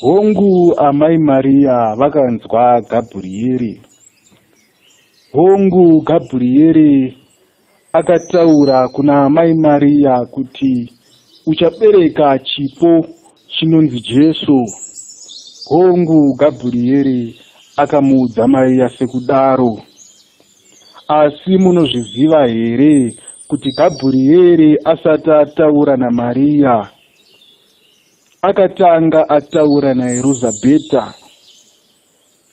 Hongu amai Maria vakanzwa Gabhurieri. Hongu Gabhurieri akataura kuna amai Maria kuti uchabereka chipo chinonzi Jesu. Hongu Gabhurieri akamuudza Maria sekudaro. Asi munozviziva here kuti Gabhurieri asati ataura naMaria akatanga ataura naEruzabheta.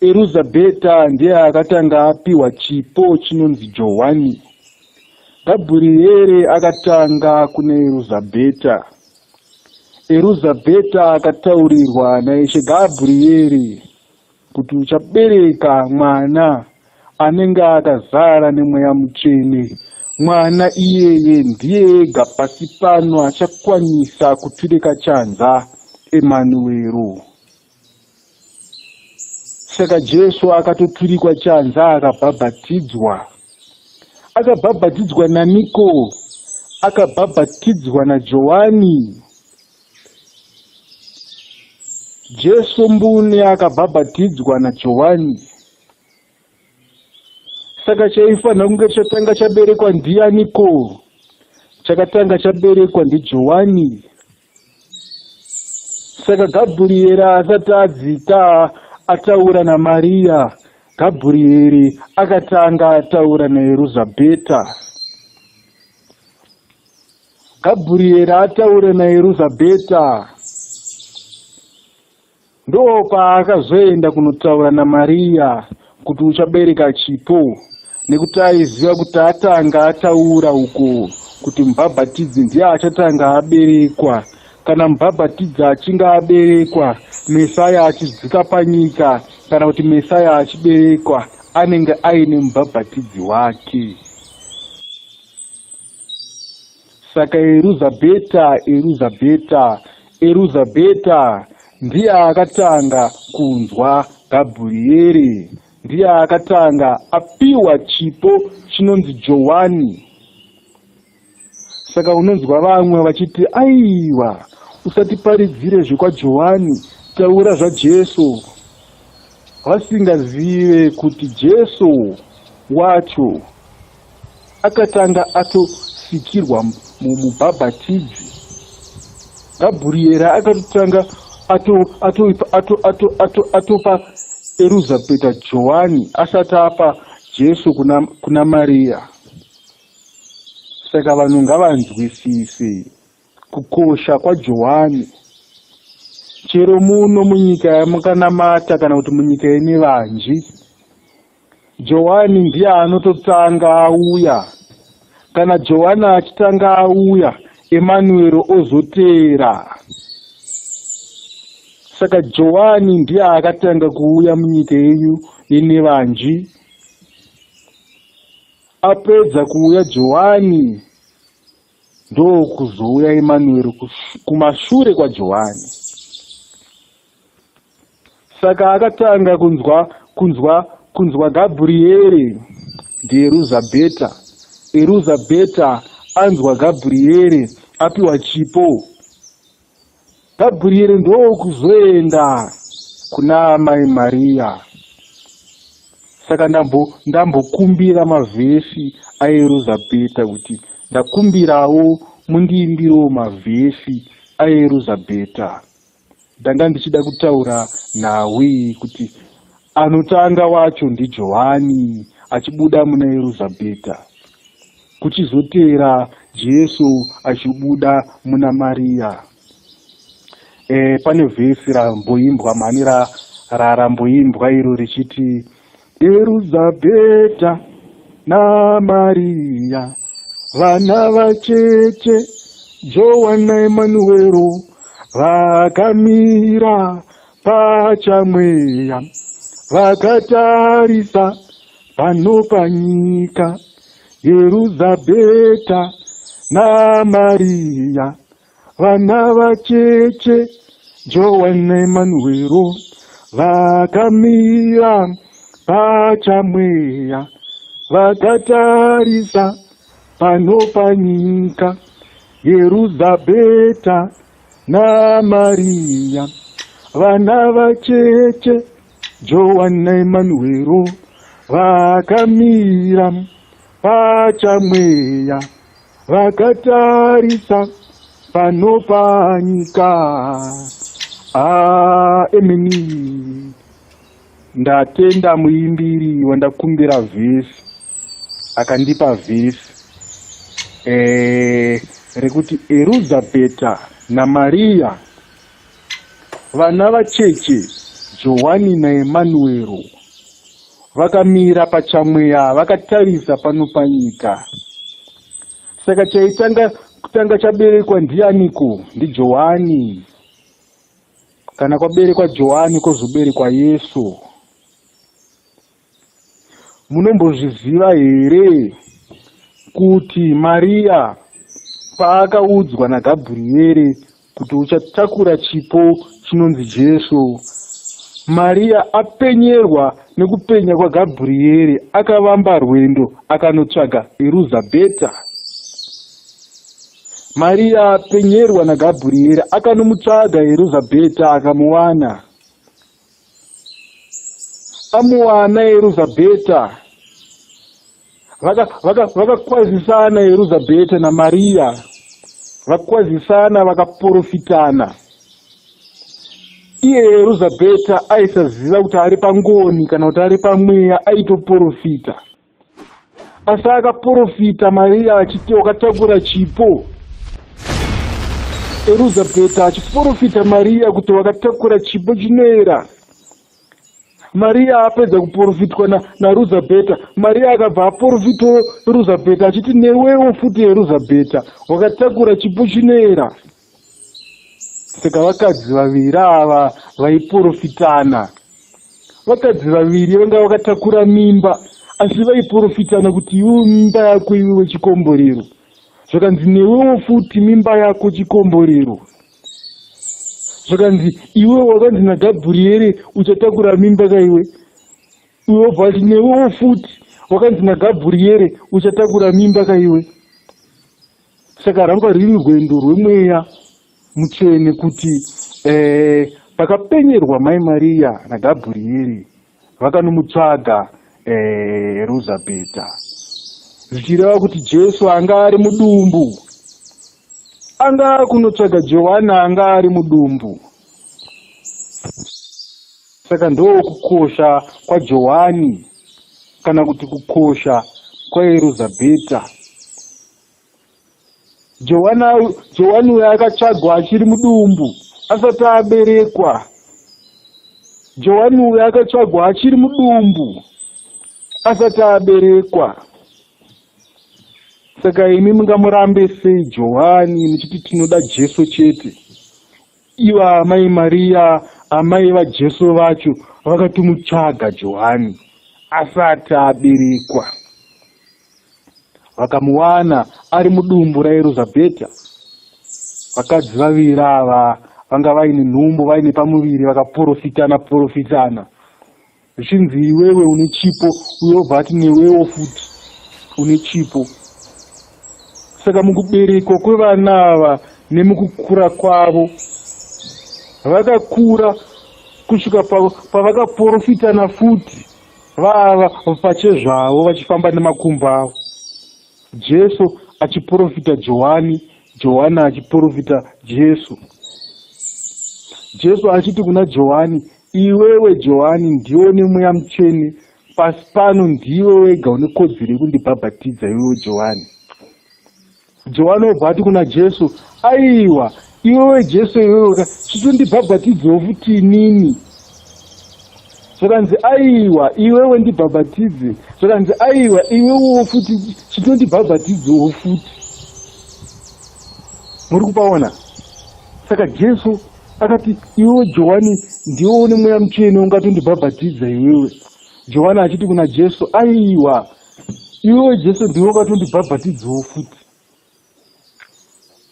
Eruzabheta ndiye akatanga apiwa chipo chinonzi Johwani. Gabhurieri akatanga kuna Eruzabheta. Eruzabheta akataurirwa naIshe Gabhurieri kuti uchabereka mwana anenge akazara nemweya mutsvene. Mwana iyeye ndiye ega pasi pano achakwanisa kuturika chanza Emanuero. Saka Jesu akatoturikwa chanza akabhabhatidzwa. Akabhabhatidzwa naniko? Akabhabhatidzwa naJohani. Jesu mbune akabhabhatidzwa naJohani. Saka chaifanira kunge chatanga chaberekwa ndianiko? Chakatanga chaberekwa ndiJohani. Saka Gabhurieri asati adzika ataura naMariya, Gabhurieri akatanga ataura naEruzabheta. Gabhurieri ataura naEruzabheta ndopaakazoenda kunotaura naMariya kuti uchabereka chipo nekuti aiziva kuti atanga ataura uko kuti mubhabhatidzi ndiye achatanga aberekwa kana mubhabhatidzi achinge aberekwa mesaya achidzika panyika kana kuti mesaya achiberekwa anenge aine mubhabhatidzi wake Saka Eruzabheta, Eruzabheta, Eruzabheta ndiye akatanga kunzwa Gabhurieri, ndiye akatanga apiwa chipo chinonzi Johwani. Saka unonzwa vamwe vachiti aiwa, usatiparidzire zvekwaJohwani, taura zvaJesu, vasingazive kuti Jesu wacho akatanga atosikirwa mumubhabhatidzi. Gabhurieri akatotanga atopa Eruzabheta Johani asati apa Jesu kuna, kuna Mariya. Saka vanhu ngavanzwisise kukosha kwaJohani. Chero muno munyika yamukanamata kana kuti munyika yenevanji Johani ndiye anototanga auya. Kana Johani achitanga auya, Emanueri ozoteera. Saka Johani ndiye akatanga kuuya munyika yenyu yenevanji. Apedza kuuya Johani ndokuzouya Emanueri kumashure kwaJohani. Saka akatanga kunzwa kunzwa kunzwa Gabhurieri ndiEruzabheta. Eruzabheta anzwa Gabhurieri apiwa chipo. Gabhurieri ndokuzoenda kuna amai Mariya. Saka ndambo ndambokumbira mavhesi aEruzabheta kuti ndakumbirawo mundiimbirewo mavhesi aEruzabheta. Ndanga ndichida kutaura nhau iyi kuti anotanga wacho ndiJohani achibuda muna Eruzabheta, kuchizoteera Jesu achibuda muna Mariya. E, pane vhesi ramboimbwa mhani ra, ra ramboimbwa iro richiti Eruzabheta naMariya vana vacheche Joana Emanuwero vakamira pachamweya vakatarisa pano panyika Eruzabheta naMariya Vana vacheche Joan Emanuero vakamira pachamweya vakatarisa pano panyika Yeruzabheta naMariya. Vana vacheche Joan naEmanuero vakamira pachamweya vakatarisa pano panyika. Emeni. Ndatenda muimbiri wandakumbira vhesi akandipa vhesi rekuti Eruzabheta naMariya vana vacheche Johwani naEmanuero vakamira pachamweya vakatarisa pano panyika. Saka chaitanga kutanga chaberekwa ndianiko? NdiJohani. Kana kwaberekwa Johani kwozoberekwa Yesu. Munombozviziva here kuti Mariya paakaudzwa naGabriere kuti uchatakura chipo chinonzi Jesu, Mariya apenyerwa nekupenya kwaGabriere akavamba rwendo akanotsvaga Eruzabheta. Mariya apenyerwa naGabriere akanomutsvaga Eruzabheta akamuwana. Amuwana Eruzabheta vakakwazisana vaka Eruzabheta naMariya vakwazisana vakaporofitana. Iye Eruzabheta aisaziva kuti ari pangoni kana kuti ari pamweya, aitoporofita. Asi akaporofita Mariya achiti wakatakura chipo. Eruzabheta achiporofita Mariya kuti wakatakura chipo chinoera. Mariya apedza kuporofitwa naRuzabheta, Mariya akabva aporofitawo Ruzabheta achiti newewo futi Eruzabheta wakatakura chipo chinoera. Saka vakadzi vaviri ava vaiporofitana. Vakadzi vaviri vanga vakatakura mimba asi vaiporofitana kuti iwe mimba yako iwewe chikomborero. Zvakanzi newewo futi mimba yako chikomborero. Zvakanzi iwe wakanzi naGabriere uchatakura mimba kaiwe. Iwe wobva wati newewo futi wakanzi naGabriere uchatakura mimba kaiwe. Saka ranga riri rwendo rwemweya mutsvene kuti pakapenyerwa mai Mariya naGabrieri vakanomutsvaga Eruzabheta, zvichireva kuti Jesu anga ari mudumbu, anga akunotsvaga Johani anga ari mudumbu. Saka ndokukosha kwaJohani kana kuti kukosha kwaEruzabheta. Johani uyo akatsvagwa achiri mudumbu asati aberekwa. Johani uyo akatsvagwa achiri mudumbu asati aberekwa. Saka imi mungamurambe sei Johani muchiti tinoda Jesu chete? Ivo amai Mariya amai vaJesu vacho vakatomutsvaga Johani asati aberekwa. Vakamuwana ari mudumbu raEruzabheta. Vakadzi vaviri ava vanga vaine nhumbu vaine pamuviri vakaporofitana porofitana zvichinzi iwewe une chipo, uye obva ati newewo futi une chipo. Saka mukuberekwa kwevana ava nemukukura kwavo vakakura kusvika pavakaporofitana futi vava pachezvavo vachifamba nemakumbo avo. Jesu achiporofita Johani, Johani achiporofita Jesu. Jesu achiti kuna Johani, iwewe Johani ndiwe une mweya mutsvene, pasi pano ndiwe wega une kodzero yekundibhabhatidza iwewe Johani. Johani obva ati kuna Jesu, aiwa iwewe Jesu iwewe chitondibhabhatidzewo futi inini. Zvakanzi aiwa iwewe ndibhabhatidze. Zvakanzi aiwa iwewewo futi chitondibhabhatidzewo futi. Muri kupaona? Saka Jesu akati iwewe Johani ndiwe une mweya mutsvene ungatondibhabhatidza iwewe. Johani achiti kuna Jesu, aiwa iwewe Jesu ndiwe ungatondibhabhatidzawo futi.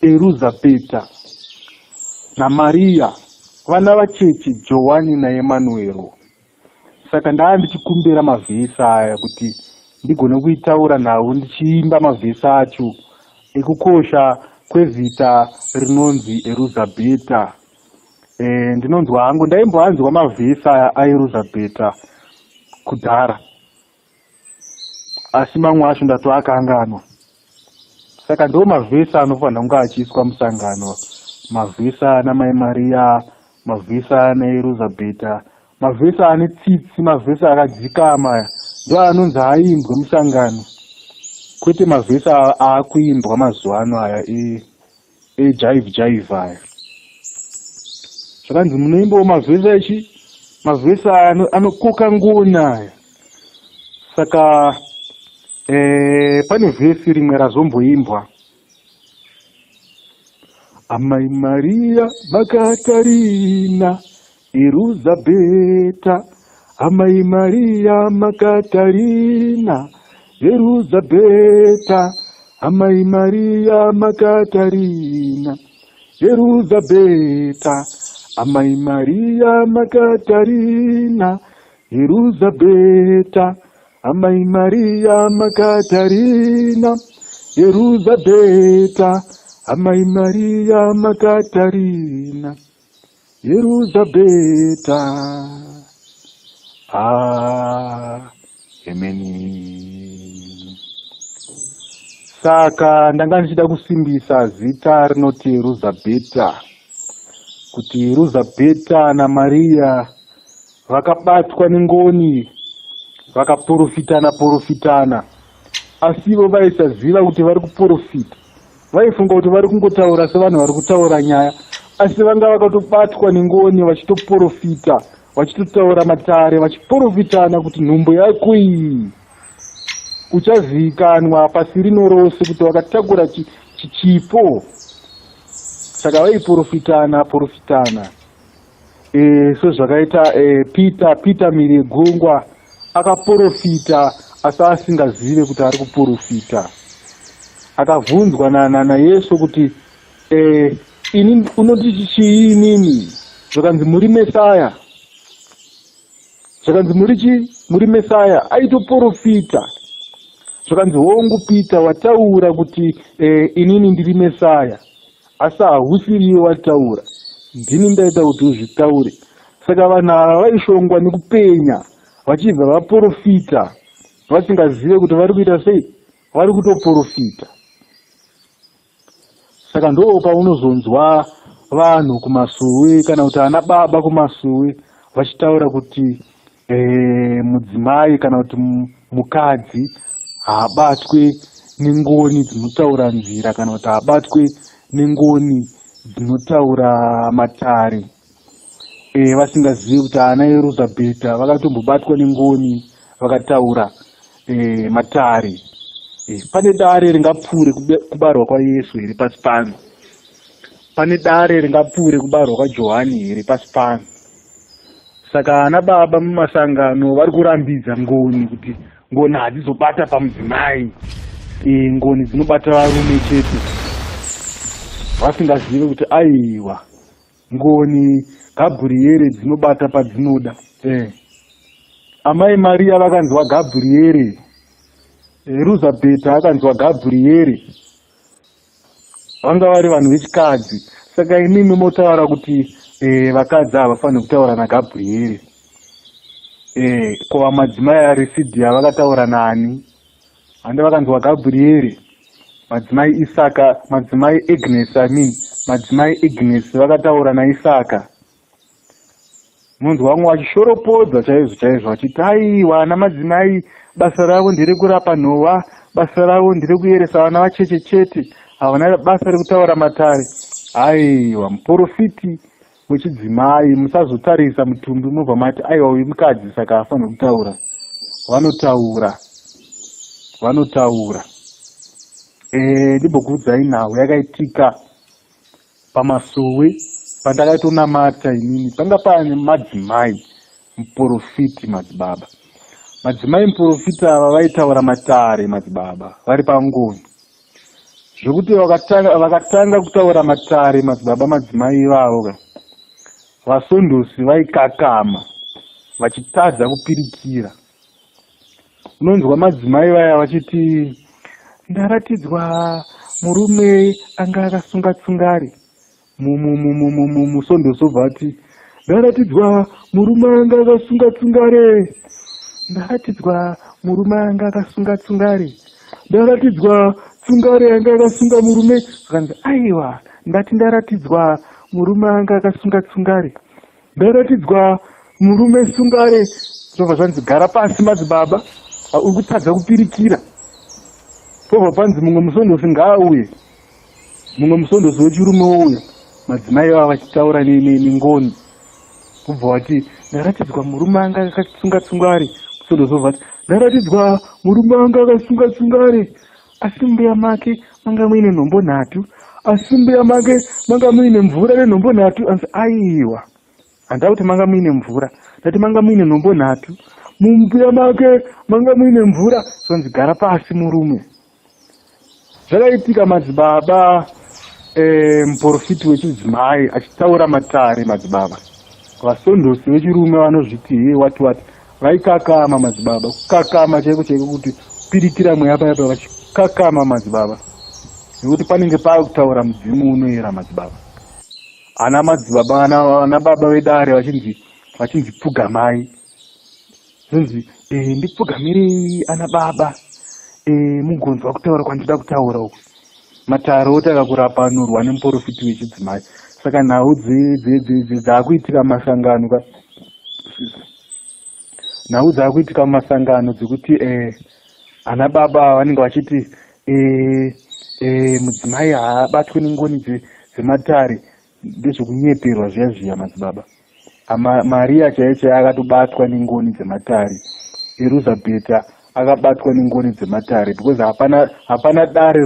Eruzabheta naMariya vana vacheche Johani naEmanuero. Saka ndaa ndichikumbira mavhesi aya kuti ndigone kuitaura navo ndichiimba mavhesi acho ekukosha kwezita rinonzi Eruzabheta. Ndinonzwa hangu ndaimboanzwa mavhesi aya aEruzabheta kudhara, asi mamwe acho ndatoakanganwa. Saka ndo mavhesi anofanira kunge achiiswa musangano, mavhesi ana Mai Mariya, mavhesi ana Eruzabheta, mavhesi ane tsitsi, mavhesi akadzikama aya ndo anonzi aimbwe musangano, kwete mavhesi aakuimbwa mazuva ano aya ejive jive aya. Zvakanzi munoimbawo mavhesi echi, mavhesi aya anokoka ngoni aya. Saka pane vhesi rimwe razomboimbwa, Amai Maria Makatarina Eruzabheta, Amai Maria Makatarina Eruzabheta, Amai Maria Makatarina Eruzabheta, Amai Maria Makatarina Eruzabheta, Amai Maria Makatarina Eruzabheta, Amai Maria Makatarina Eruzabheta. Ameni. Saka ndanga ndichida kusimbisa zita rinoti Eruzabheta, kuti Eruzabheta naMariya vakabatwa nengoni, vakaporofitana porofitana, asi ivo vaisaziva kuti vari kuporofita. Vaifunga kuti vari kungotaura sevanhu vari kutaura nyaya, asi vanga vakatobatwa nengoni vachitoporofita, vachitotaura matare, vachiporofitana kuti nhumbu yako iyi uchazivikanwa pasi rino rose kuti wakatakura chichipo. Saka vaiporofitana porofitana. Sezvakaita Peter mhiri yegungwa akaporofita asi asingazive kuti ari kuporofita. Akabvunzwa naYesu kuti ini unoti chii inini? Zvakanzi muri Mesaya. Zvakanzi muri chii? Muri Mesaya. Aitoporofita. Zvakanzi hongu Peter wataura kuti inini ndiri Mesaya, asi hausiriwe wataura, ndini ndaita kuti uzvitaure. Saka vanhu ava vaishongwa nekupenya vachibva vaporofita vasingazive kuti vari kuita sei, vari kutoporofita. Saka ndo paunozonzwa vanhu kumasuwi kana kuti ana baba kumasuwi vachitaura kuti mudzimai kana kuti mukadzi haabatwe nengoni dzinotaura nzira kana kuti haabatwe nengoni dzinotaura matare. Vasingazivi kuti ana Eruzabheta vakatombobatwa nengoni vakataura matare. Pane dare ringapfuure kubarwa kwaYesu here pasi pano? Pane dare ringapfuure kubarwa kwaJohani here pasi pano? Saka ana baba mumasangano vari kurambidza ngoni kuti ngoni hadzizobata pamudzimai, ngoni dzinobata varume chete, vasingazive kuti aiwa ngoni Gabriere dzinobata padzinoda. Amai Maria vakanzwa Gabriere, Elizabeth akanzwa Gabriere, vanga vari vanhu vechikadzi. Saka imimi motaura kuti vakadzi havafaniri kutaura naGabriere. Ko madzimai aRisidia vakataura nani? Hande vakanzwa Gabriere. Madzimai Isaka, madzimai Agnes, I mean, madzimai Agnes vakataura naIsaka. Munzwa vamwe vachishoropodza chaizvo chaizvo vachiti aiwa ana madzimai basa ravo nderekurapa nhova, basa ravo nderekuyeresa vana vacheche chete, havana basa rekutaura matare. Aiwa muporofiti wechidzimai musazotarisa mutumbi mobva mati aiwa uyu mukadzi saka afanira kutaura. Vanotaura, vanotaura. Ndimbokuudzai nhau yakaitika pamasuwi pandakaitonamata inini. Panga pane madzimai muporofiti madzibaba. Madzimai muporofiti ava vaitaura matare madzibaba vari pangoni, zvekuti vakatanga kutaura matare madzibaba madzimai ivavo vasondosi vaikakama vachitadza kupirikira. Unonzwa madzimai vaya vachiti ndaratidzwa murume anga akasunga tsungari. Musondosi obva ati, ndaratidzwa murume anga akasunga tsungare, ndaratidzwa murume anga akasunga tsungare, ndaratidzwa tsungare yanga akasunga murume. Akanzi, aiwa, ndati ndaratidzwa murume anga akasunga tsungare, ndaratidzwa murume sungare. Zvobva zvanzi, gara pasi madzibaba, uri kutadza kupirikira. Pobva panzi mumwe musondosi ngaauye, mumwe musondosi wechirume wouya, madzimai vava vachitaura nengoni. Kubva wati, ndaratidzwa murume anga akasunga tsungare. Musondosi wobva ati, ndaratidzwa murume anga akasunga tsungare, asi mbuya make manga muine nhombo nhatu, asi mbuya make manga muine mvura nenhombo nhatu. Anzi, aiwa, handida kuti manga muine mvura, ndati manga muine nhombo nhatu, mumbuya make manga muine mvura. Zvonzi, gara pasi murume. Zvakaitika madzibaba, muprofiti wechidzimai achitaura matare madzibaba, vasondosi vechirume vanozviti he wati wati vaikakama madzibaba, kukakama chaiko chaiko, kuti pirikira mweya paya paya vachikakama madzibaba, nekuti panenge paakutaura mudzimu unoyera madzibaba. Ana madzibaba, ana baba vedare vachinzi pfugamai. Zvinzi, ndipfugamirei ana baba, mugonzwa kutaura kwandinoda kutaura uku. Matare otanga kurapanurwa nemuprofiti wechidzimai. Saka nhau dzaakuitika mumasangano ka, nhau dzaakuitika mumasangano dzekuti ana baba vanenge vachiti mudzimai haabatwi nengoni dzematare, ndezvekunyeperwa zviya zviya madzibaba. Maria chaiyo chaiyo akatobatwa nengoni dzematare, Eruzabheta akabatwa nengoni dzematare, because hapana dare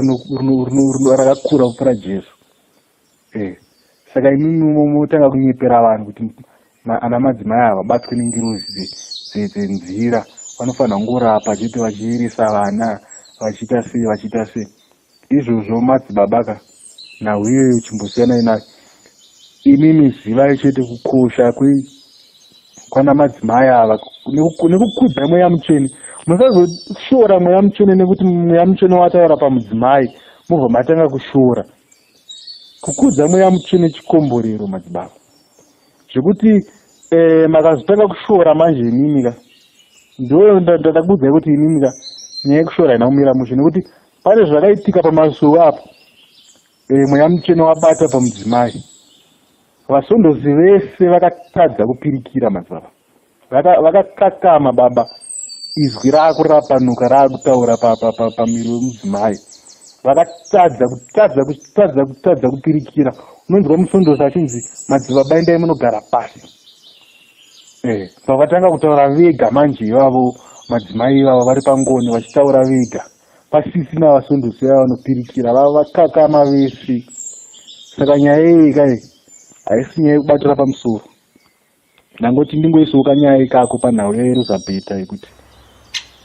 rakakura kupfuura Jesu. Saka imimi motanga kunyepera vanhu kuti ana madzimai ava vabatwe nengirozi dzenzira, vanofanira kungorapa chete, vachiyeresa vana, vachiita sei, vachiita sei. Izvozvo madzibaba ka, nhau iyoyo chimbosiyanai nayo. Imimi zivai chete kukosha kwana madzimai ava nekukudza mweya mutsvene. Musazoshora mweya mutsvene nekuti mweya mutsvene wataura pamudzimai, mobva matanga kushora. Kukudza mweya mutsvene chikomborero madzibaba, zvekuti makazotanga kushora manje imimi ka, ndo ndakuudzai kuti imimi ka, nyaya yekushora haina kumira mushe, nekuti pane zvakaitika pamasuva apo mweya mutsvene wabata pamudzimai, vasondozi vese vakatadza kupirikira madzibaba, vakakakama baba, izwi raakurapanuka raakutaura pamiri wemudzimai, vakatadza kutadza kutadza kutadza kupirikira. Unonzwa musondosi achinzi, madzibaba, endai munogara pasi. Pavatanga kutaura vega manje ivavo madzimai ivavo vari pangoni vachitaura vega, pasisina vasondosi vava vanopirikira, vava vakakama vese. Saka nyaya iyi kai haisi nyaya yekubatira pamusoro. Ndangoti ndingoisawo kanyaya ikako panhau yaErizabheta, yekuti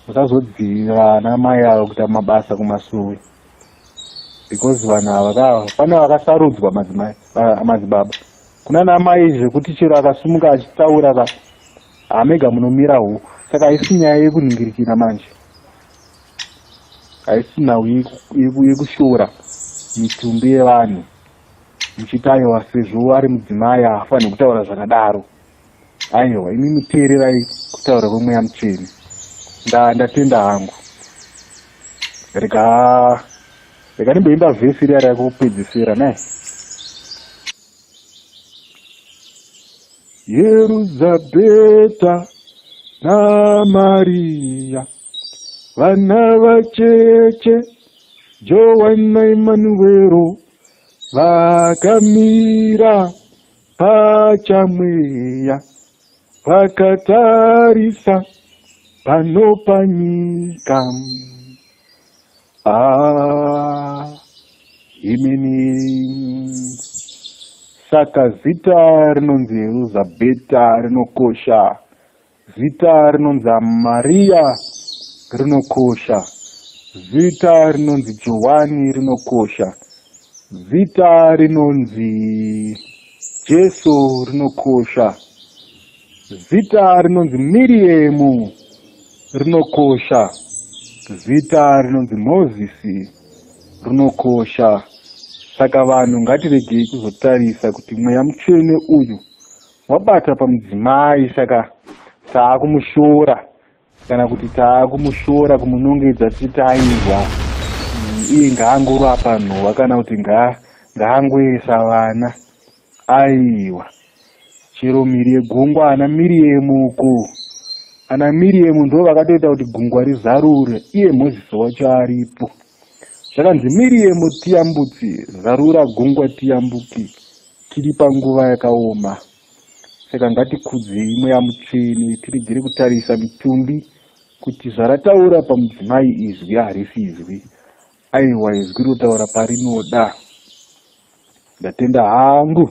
musazodzivira ana mai ava kuita mabasa kumasuwe, because vanhu ava ka, pane vakasarudzwa madzimai, madzibaba. Kuna namai zvekuti chero akasumuka achitaura ka, hamega munomira hu. Saka haisi nyaya yekunhingirikira manje, haisi nhau yekushora mitumbi yevanhu muchiti aiwa, sezvo ari mudzimai haafaniri kutaura zvakadaro. Aiwa, imi muteererai kutaura kwemweya mutsvene. Ndatenda hangu. Rega ndimboimba vhesi riya rakupedzisira nai. Yeruzabheta naMariya, vana vacheche Joana Emanuwero, vakamira pachamweya, vakatarisa pano panyika. Ah, imini. Saka zita rinonzi Elizabheta rinokosha, zita rinonzi Mariya rinokosha, zita rinonzi Johani rinokosha, zita rinonzi Jesu rinokosha, zita rinonzi Miriyemu rinokosha, zita rinonzi Mozisi rinokosha, Saka vanhu ngatiregei kuzotarisa kuti mweya mutsvene uyu wabata pamudzimai saka taakumushora kana kuti taakumushora kumunongedza tichiti aiwa iye ngaangorapa nhova kana kuti ngaangoesa vana. Aiwa chero mhiri yegungwa ana Miriyemu uko ana Miriyemu ndo vakatoita kuti gungwa rizarure iye Mozisi wacho aripo. Zvakanzi Miriyemu tiyambutsi zarura gungwa tiyambuki tiri panguva yakaoma. Saka ngatikudzei mweya mutsvene tiregere kutarisa mitumbi kuti zvarataura pamudzimai izwi harisi izwi. Aiwa izwi rinotaura parinoda. Ndatenda hangu.